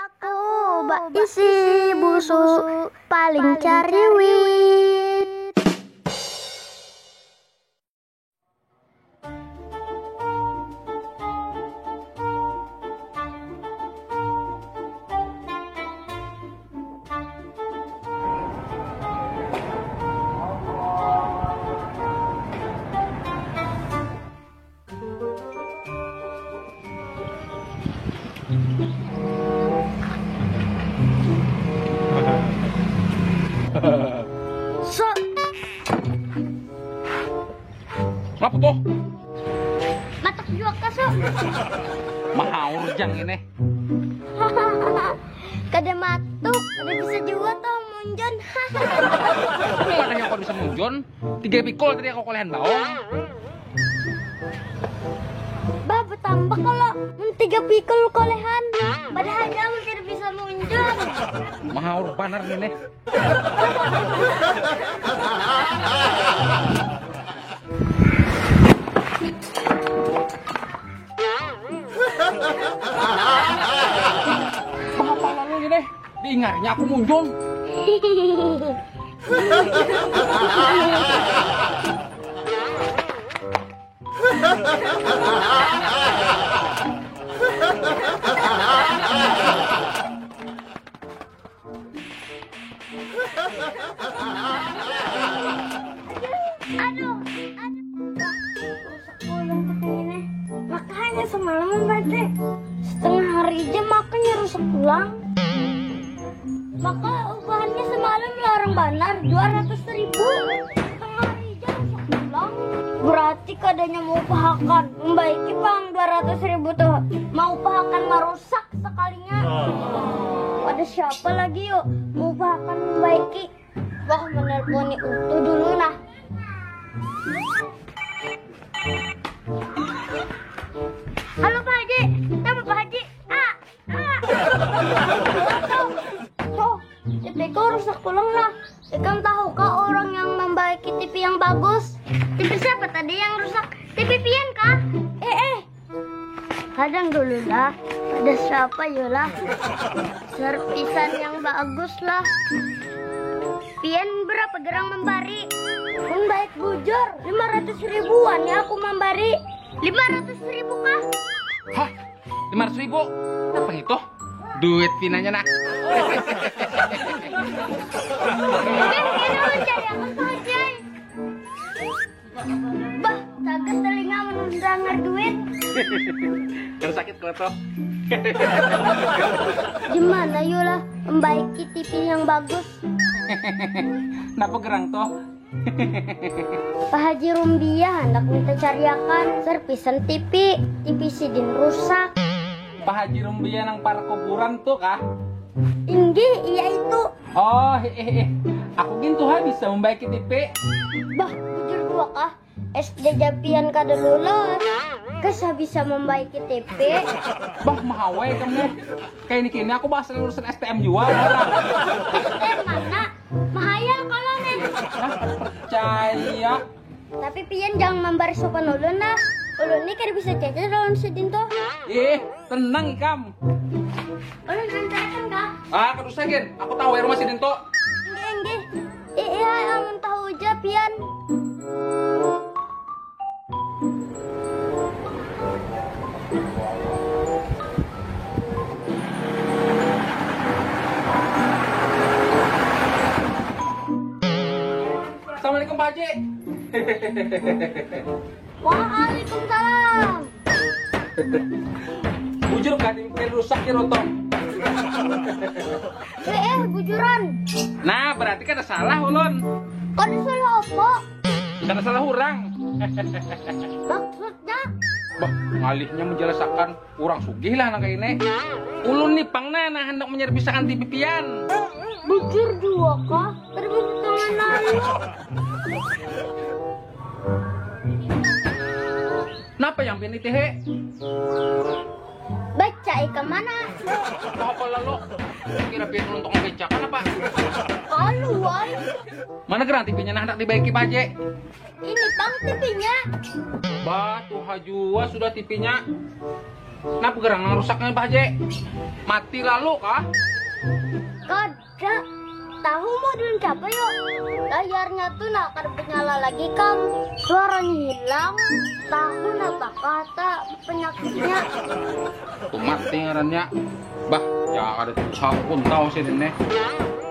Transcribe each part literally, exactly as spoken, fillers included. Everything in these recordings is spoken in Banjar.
Aku baisi busu paling cariwit. Ngapa tuh? Matuk jua ka, Su. Mahaur jang ini. Kada matuk, kada bisa jua tau munjun. Makanya aku bisa munjun. Tiga pikul tadi aku kolehan baong. Bah, betambah kalau mun tiga pikul kolehan. Padahal dia mun tidak bisa munjun. Mahaur banar ini. Bahapa lalu ini? Diingarnya aku munjun. Aduh, aduh. Pulang ke sini. Makanya semalam berarti setengah hari aja makanya rusak pulang. Maka upahannya semalam larang banar, dua ratus ribu. Setengah hari aja rusak pulang. Berarti kadanya mau upahakan, membaiki pang dua ratus ribu tuh. Mau upahakan marusak sekalinya. Ada siapa lagi yuk? Mau upahakan membaiki. Wah, menelponi Utu dulu nah. Halo Pak Haji, kita mau Pak Haji. Ah, ah. Tuh, T V-ku rusak pulang lah. Ikam tahu kah orang yang membaiki T V yang bagus? T V siapa tadi yang rusak? T V pian kah? Eh, eh, Kadang dulu lah, ada siapa yolah? Serpisan yang bagus lah. Pian berapa gerang membari? Pun baik bujur, lima ratus ribuan ya aku membari. Lima ratus ribu kah? Hah? Lima ratus ribu? Apa itu? Duit pinanya nak. Pian kena mencari apa saja. Bah, cagat telinga mendengar duit. Kan sakit kalau toh. Gimana yolah membaiki T V yang bagus? Kenapa gerang toh? Pak Haji Rumbia hendak minta cariakan serpisan T V, T V sidin rusak. Pak Haji Rumbia nang para kuburan tuh kah? Inggih, iya itu. Oh, hehehe. Aku gin tuh ha bisa membaiki T V. Bah, bujur dua kah? S D japian kada lulus. Kesa bisa membaiki T V. Bah, mahawai kamu. Kayak ini kini aku bahas lulusan S T M juga. S T M mana? Mahayal kalau nih. Nah, percaya. Tapi pian jangan mambar sopan ulun nah. Ulun nih kada bisa cecet lawan sidin tuh. Ih, tenang ikam. Ulun antarkan kah? Ah, kada usah gin. Aku tahu ya rumah sidin tuh. Enggak, enggak. Ih, iya, amun tahu aja pian. Assalamualaikum Pak Haji. Waalaikumsalam. Bujur kan ini rusak ya rotong. Eh, eh, bujuran. Nah, berarti kada salah ulun. Kada salah apa? Kada salah orang. Maksudnya? Bah, ngalihnya menjelaskan orang sugih lah nang kayak ini. Ulun nih pang nah, nah hendak menyerbisakan T V pian. Bujur juga kah? Terus tangan lalu. Napa yang pian itihi? Baca ikam mana? Apa lalu? Kira pian untuk membacakan apa? Alu, wai. Mana gerang T V-nya nah hendak dibaiki Pak Haji? Ini pang T V-nya. Bah, tuha jua sudah T V-nya. Napa gerang nang rusaknya, Bah Haji? Mati lalu kah? Kada. Tahu modul siapa, yuk? Layarnya tuh nah kada menyala lagi, Kang. Suaranya hilang. Tahu napa kata penyakitnya? Kumat nih ngarannya. Bah, ya kada tahu pun tahu sih ini.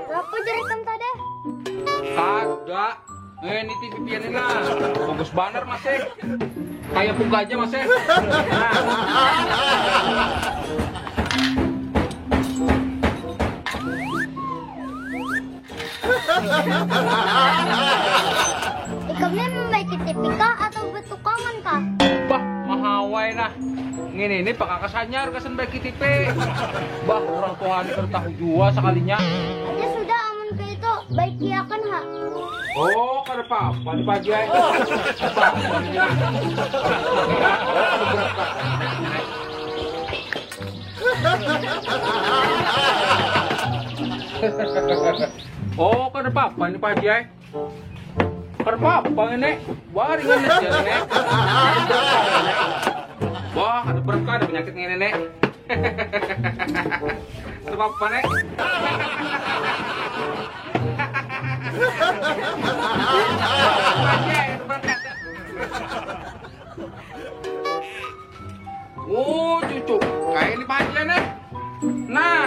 Berapa jeritan tadi? Kada. Eh, ini T V pian ini lah. Bagus banar masih. Kayak buka aja masih. Nah. Ikam ni membaiki T V kah atau bertukangan kah? Bah, mahawai nah. Ngini ni pakakas hanyar gasan baiki T V. Bah, urang tuha ni kada tahu jua sakalinya. Ya sudah, amun kaitu, baikiakan ha. Oh, kada papa ni Pak Haji ai. Kada papa ni. Oh, kada papa ni Pak Haji ai. Kada papa ngini. Wah, ringan aja ngini. Wah, kada berkah ada penyakit ngini, Nek. Kada papa, Nek. Oh, cucuk. Kayak ini Pak Haji, Nek. Nah.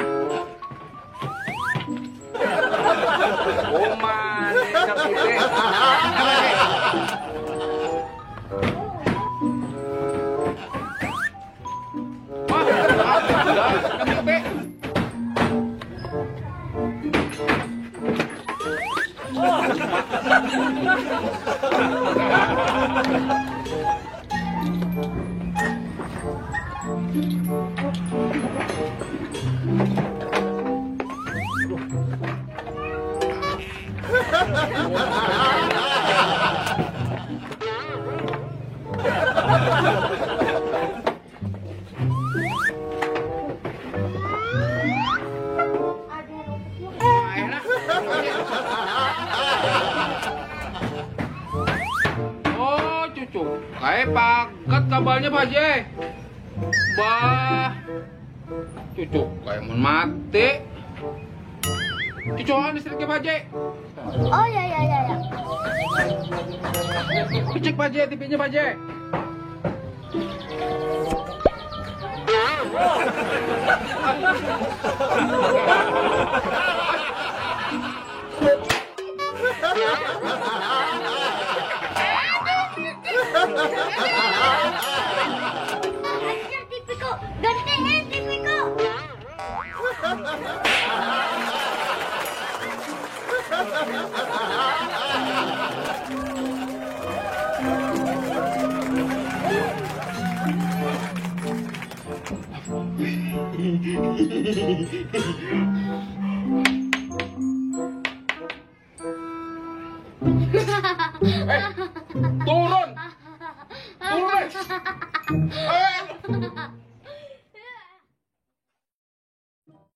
Oh, manis, Kang Titi. Apa, Nek? Wah, Kang Titi. Oh, cucuk. Kayak pagat kabalnya, Pak Haji. Bah. Cucuk, kayak mun mati. Cucukan listriknya, Pak Haji. Oh, ya, ya, ya, ya. Cek, Pak Haji, T V-nya, Pak Haji. Hajar T V-ku, gantiin T V-ku. Eh, tuh,